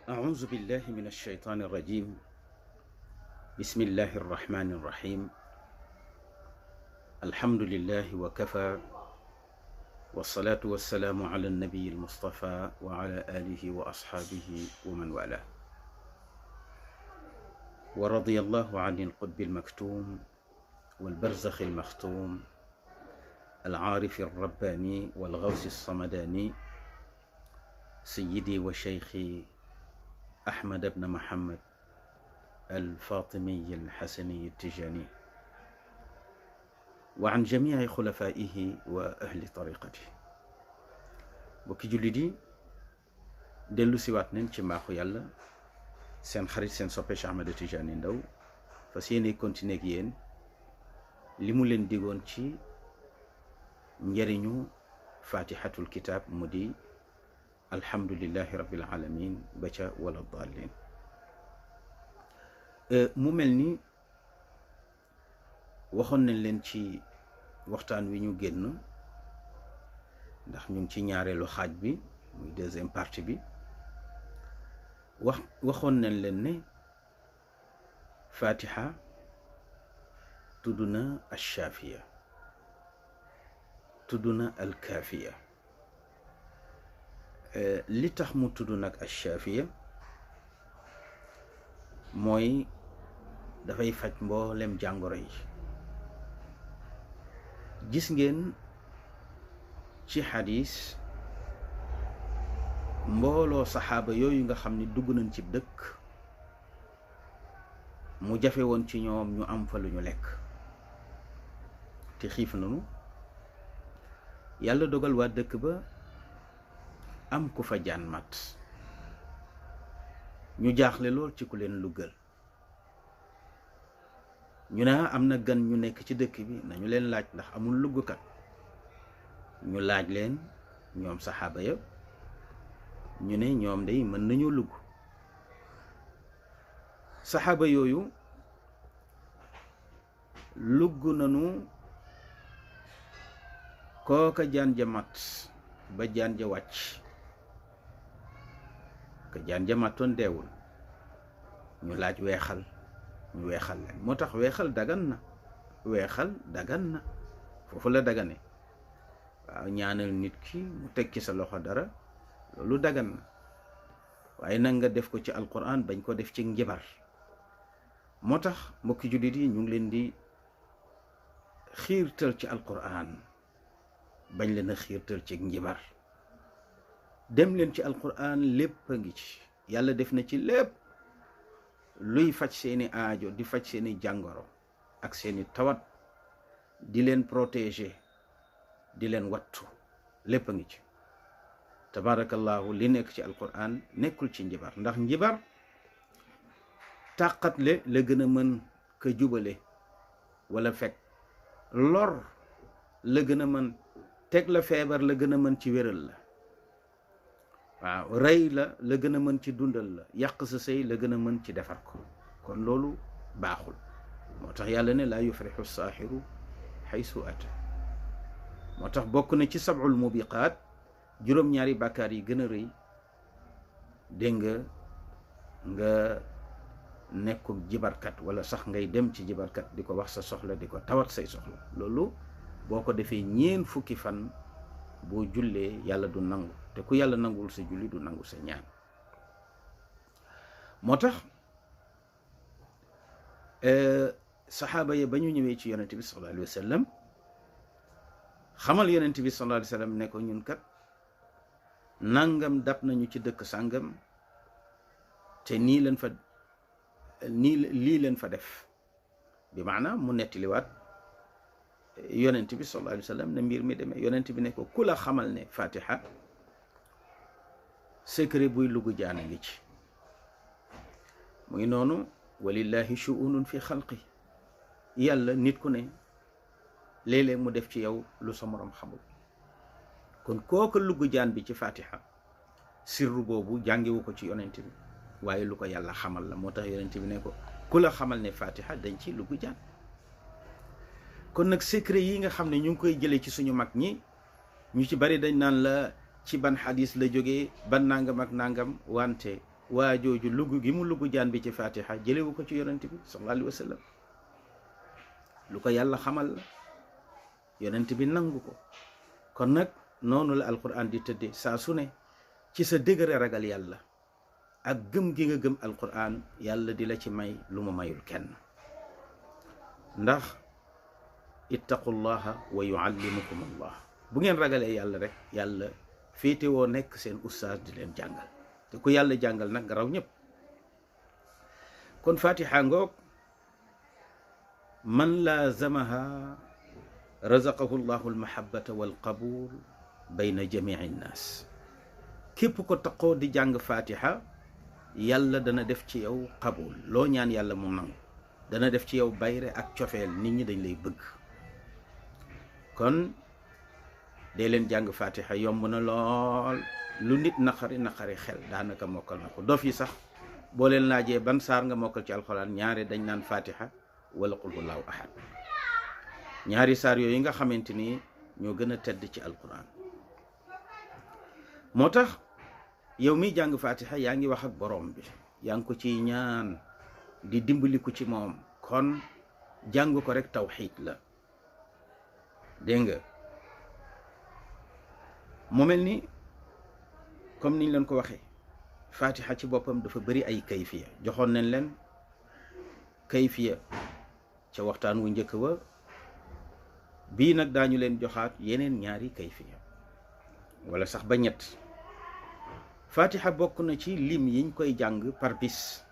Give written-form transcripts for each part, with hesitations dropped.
أعوذ بالله من الشيطان الرجيم. بسم الله الرحمن الرحيم. الحمد لله وكفى، والصلاة والسلام على النبي المصطفى وعلى آله وأصحابه ومن والاه. ورضي الله عن القطب المكتوم والبرزخ المختوم العارف الرباني والغوث الصمداني سيدي وشيخي أحمد بن محمد الفاطمي الحسني التجاني، وعن جميع خلفائه وأهل طريقته. bokki jullit yi dellu siwaat nañ ci mbaaxu yàlla seen xarit seen soppe Cheikh Ahmed Tidiane Ndao fas yéene continuer ak yéen li mu leen digoon ci njëriñu fatihatul kitab mu di alhamdulillahi rabbil alamin ba ca wala dallin. mu mel ni waxoon nañ leen ci waxtaan wi ñu génn, ndax ñu ngi ci ñaareelu xaaj bi muy deuxième partie bi. waxoon nañ leen ne fatiha tudd na alshaafiya, tudd na alkaafiya. li tax mu tudd nag alshaafiya mooy dafay faj mboolem jàngoro yi. gis ngeen ci xadis mbooloo saxaaba yooyu nga xam ni dugg nañ ci dëkk mu jafe woon ci ñoom ñu am fa lu ñu lekk te xiif nañu. yàlla dogal waa dëkk ba am ku fa jaan mat, ñu jaaxle lool ci ku leen luggal. ñu ne am na gan ñu nekk ci dëkk bi, nañu leen laaj ndax amul luggkat. ñu laaj leen ñoom saxaaba ya, ñu ne ñoom day mën nañoo lugg. saxaaba yooyu lugg nañu, kooka jaan ja mat ba jaan ja wàcc, ka jaan ja matoon deewul. ñu laaj weexal, ñu weexal leen. moo tax weexal dagan na, weexal dagan na, foofu la dagane. waaw, ñaanal nit ki mu teg ci sa loxo dara, loolu dagan na, waaye nag nga def ko ci alquran, bañ ko def ci njibar. moo tax mbokki jullit yi ñu ngi leen di xiirtal ci alquran, bañ leen a xiirtal ci njibar. dem leen ci alquran, lépp a ngi ci. yàlla def na ci lépp luy faj seeni aajo, di faj seeni jàngoro ak seeni tawat, di leen protéger, di leen wattu, lépp a ngi ci. tabarakallahu, li nekk ci alquran nekkul ci njibar, ndax njibar tàqatle la gën a mën ka jubale wala fekk lor la gën a mën, teg la feebar la gën a mën ci wéral la. waaw, rey la gën a mën ci dundal la, yàq sa sëy la gën a mën ci defar ko. kon loolu baaxul. moo tax yàlla ne laa yuflixu saaxiru xaysu ata. moo tax bokk na ci sab'ul mubiqaat, juróom-ñaari bàkkaar yi gën a rëy, dégg nga nekkul jibarkat, wala sax ngay dem ci jibarkat di ko wax sa soxla, di ko tawat say soxla. loolu boo ko defee 4 fukki fan, boo jullee yàlla du nangu, te ku yàlla nangul sa julli du nangu sa ñaan. moo tax saxaaba yi ba ñu ñëwee ci yonent bi sallallahu alayhi wa sallam, xamal yonent bi sallallahu alayhi wa sallam ne ko ñun kat nangam dab nañu ci dëkk sàngam, te nii leen fa lii leen fa def. bi maanaam mu nettaliwaat yonent bi sallallahu alayhi wa sallam ne mbir mi demee. yonent bi ne ko ku la xamal ne fatiha secret buy lugu jaana ngi ci. muy noonu, walillahi shu'unun fi xalqi. yàlla nit ku ne léeg-léeg mu def ci yow lu sa morom xamul. kon kooka lugu jaan bi ci fatiha, sirru boobu jàngewu ko ci yonent bi, waaye lu ko yàlla xamal la. moo tax yonent bi ne ko ku la xamal ne fatiha dañ ci lugu jaan. kon nag secret yi nga xam ne ñu ngi koy jëlee ci suñu mag ñi, ñu ci bari dañ naan la ci ban xadis la jógee, ban nangam ak nangam, wante waa jooju lugg gi mu lugg jaan bi ci fatiha jëlewu ko ci yonent bi sallallahu alayhi wa sallam lu ko yàlla xamal la yonent bi nangu ko. kon nag noonu la alquran di tëdde saa su ne ci sa dëgëre ragal yàlla ak gëm gi nga gëm alquran yàlla di la ci may lu mu mayul kenn. ndax ittaqullaha wa yuallimukum allah, bu ngeen ragalee yàlla rek yàlla féetewoo nekk seen ustaas di leen jàngal, te ku yàlla jàngal nag nga raw ñëpp. kon fatiha ngoog, man laazamaha razaqahu llahu almahabata walqabul bayna jamii nnaas. képp ko taqoo di jàng fatiha yàlla dana def ci yow qabul, loo ñaan yàlla mu nangu, dana def ci yow bayre ak cofeel, nit ñi dañ lay bëgg. kon dee leen jàng fatiha, yomb na lool, lu nit naqari naqari xel daanaka mokkal na ko. dof yi sax boo leen laajee ban saar nga mokkal ci alxuraan, ñaare dañ naan fatiha wala qul huwallahu ahad. ñaari saar yooyu nga xamante ni ñoo gën a tedd ci alxuraan. moo tax yow miy jàng fatiha yaa ngi wax ak borom bi, yaa ngi ko ciy ñaan di dimbaliku ci moom. kon jàng ko rek tawxiid la, dégg nga. mu mel ni comme niñ leen ko waxee, fatiha ci boppam dafa bëri ay kayfiya. joxoon nañ leen kayfiya ca waxtaan wu njëkk wa, bii nag daañu leen joxaat yeneen ñaari kayfiya wala sax ba ñett. fatiha bokk na ci lim yiñ koy jàng par bis,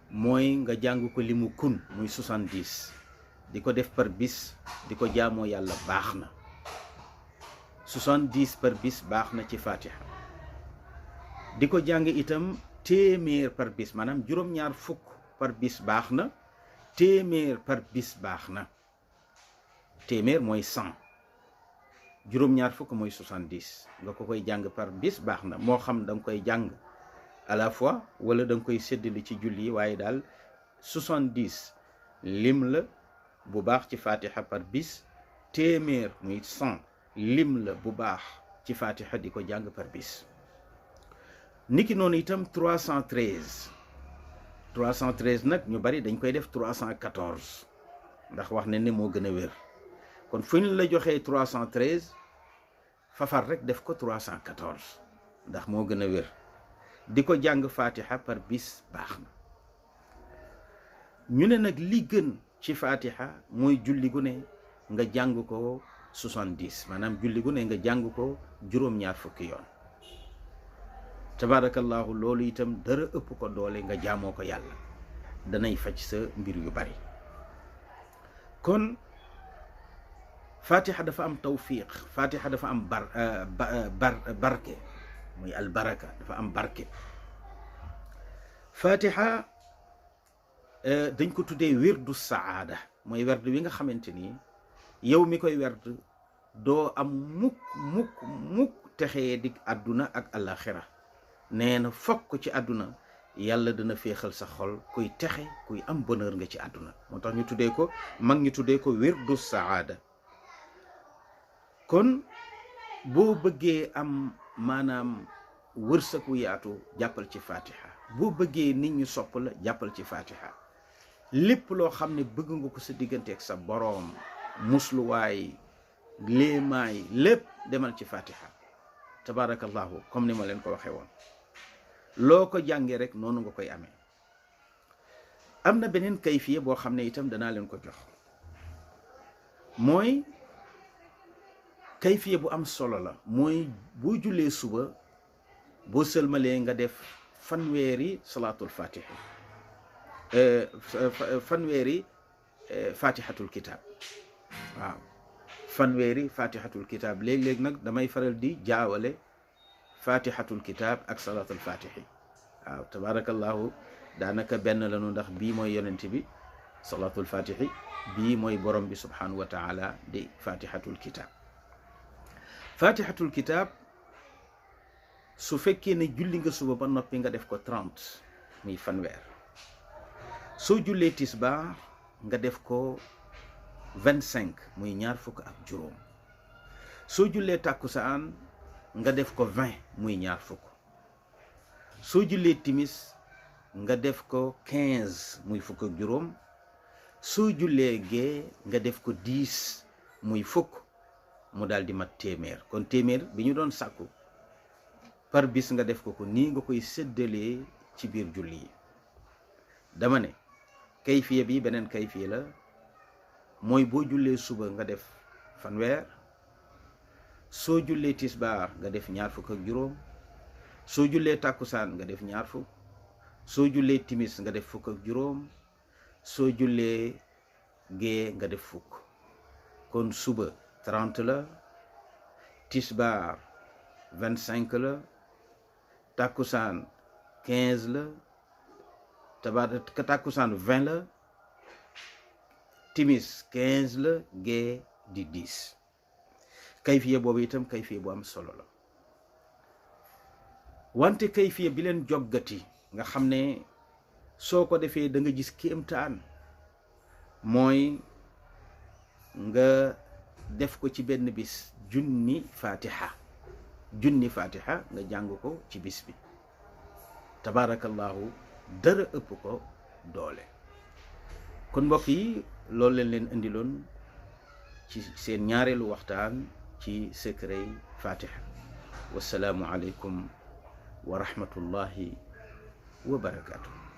mooy nga jàng ko limu kun muy 70, di ko def par bis, di ko jaamoo yàlla baax na. 70 par bis baax na ci fatiha. di ko jàng itam téeméer par bis, maanaam juróom-ñaar fukk par bis baax na, téeméer par bis baax na. téeméer mooy 100, juróom-ñaar fukk mooy 70, nga ko koy jàng par bis baax na. moo xam da nga koy jàng à la fois wala da nga koy séddale ci julli yi, waaye daal 70 lim la bu baax ci fatiha par bis. téeméer muy 100 lim la bu baax ci fatiha di ko jàng par bis. niki noonu itam 313 nag ñu bari dañ koy def 314 ndax wax ne moo gën a wér. kon fu ñu la joxee 313 fafar rek def ko 314 ndax moo gën a wér. di ko jàng fatiha par bis baax na. ñu ne nag li gën ci fatiha mooy julli gu ne nga jàng ko 70, maanaam julli gu ne nga jàng ko juróom-ñaar fukki yoon. tabarakallahu, loolu itam dara ëpp ko doole nga jaamoo ko yàlla, danay faj sa mbir yu bari. kon fatiha dafa am tawfiq, fatiha dafa am barke, muy albaraka, dafa am barke. fatiha dañ ko tuddee wirdu saada, mooy werd wi nga xamante ni yow mi koy werd doo am mukk texee dig àdduna ak alaxira. nee na fokk ci àdduna yàlla dana féexal sa xol, kuy texe, kuy am bonheur nga ci àdduna. moo tax ñu tuddee ko, mag ñu tuddee ko wirdu saada. kon boo bëggee am maanaam wërsëgu yaatu, jàppal ci fatiha. boo bëggee nit ñu sopp la, jàppal ci fatiha. lépp loo xam ne bëgg nga ko sa digganteeg sa boroom, musluwaay, léemaay, lépp demal ci fatiha. tabarakallahu, comme ni ma leen ko waxee woon, loo ko jàngee rek noonu nga koy amee. am na beneen kayfiya boo xam ne itam danaa leen ko jox, mooy kayfiya bu am solo la. mooy boo jullee suba, boo sëlmalee nga def fanweeri salaatul fatiha, fanweeri fatihatul kitab. waaw, fanweeri fatihatul kitab. léeg-léeg nag damay faral di jaawale fatihatul kitab ak salaatul fatihi. waaw, tabarakallahu, daanaka benn lanu, ndax bii mooy yonent bi salaatul fatihi, bii mooy borom bi subhanahu wa taala di fatihatul kitab. fatihatul kitab su fekkee ne julli nga suba ba noppi nga def ko 30 muy fanweer. soo jullee tisbaar nga def ko 25 muy ñaar fukk ak juróom. soo jullee tàkkusaan nga def ko 20 muy ñaar fukk. soo jullee timis nga def ko 15 muy fukk ak juróom soo jullee gee nga def ko 10 muy fukk mu daal di mat téeméer. kon téeméer bi ñu doon sàkku par bis nga def ko nii nga koy séddalee ci biir julli yi. dama ne kayfiya bi beneen kayfiya la, mooy boo jullee suba nga def fanweer, soo jullee tisbaar nga def ñaar fukk ak juróom, soo jullee tàkkusaan nga def ñaar fukk, soo jullee timis nga def fukk ak juróom, soo jullee gee nga def fukk. kon suba 30 la, tisbaar 25 la, tàkkusaan 15 la, tàkkusaan 20 la, timis 15 la, gee di 10. kayfiya boobu itam kayfiya bu am solo la. wante kayfiya bi leen joggati nga xam ne soo ko defee da nga gis kéemtaan, mooy nga def ko ci benn bis junni fatiha nga jàng ko ci bis bi. tabarakallahu dara ëpp ko doole. kon mbokk yi loolu leen indiloon ci seen ñaareelu waxtaan ci secret fatiha. wassalaamu aleykum wa rahmatullahi wa barakatuh.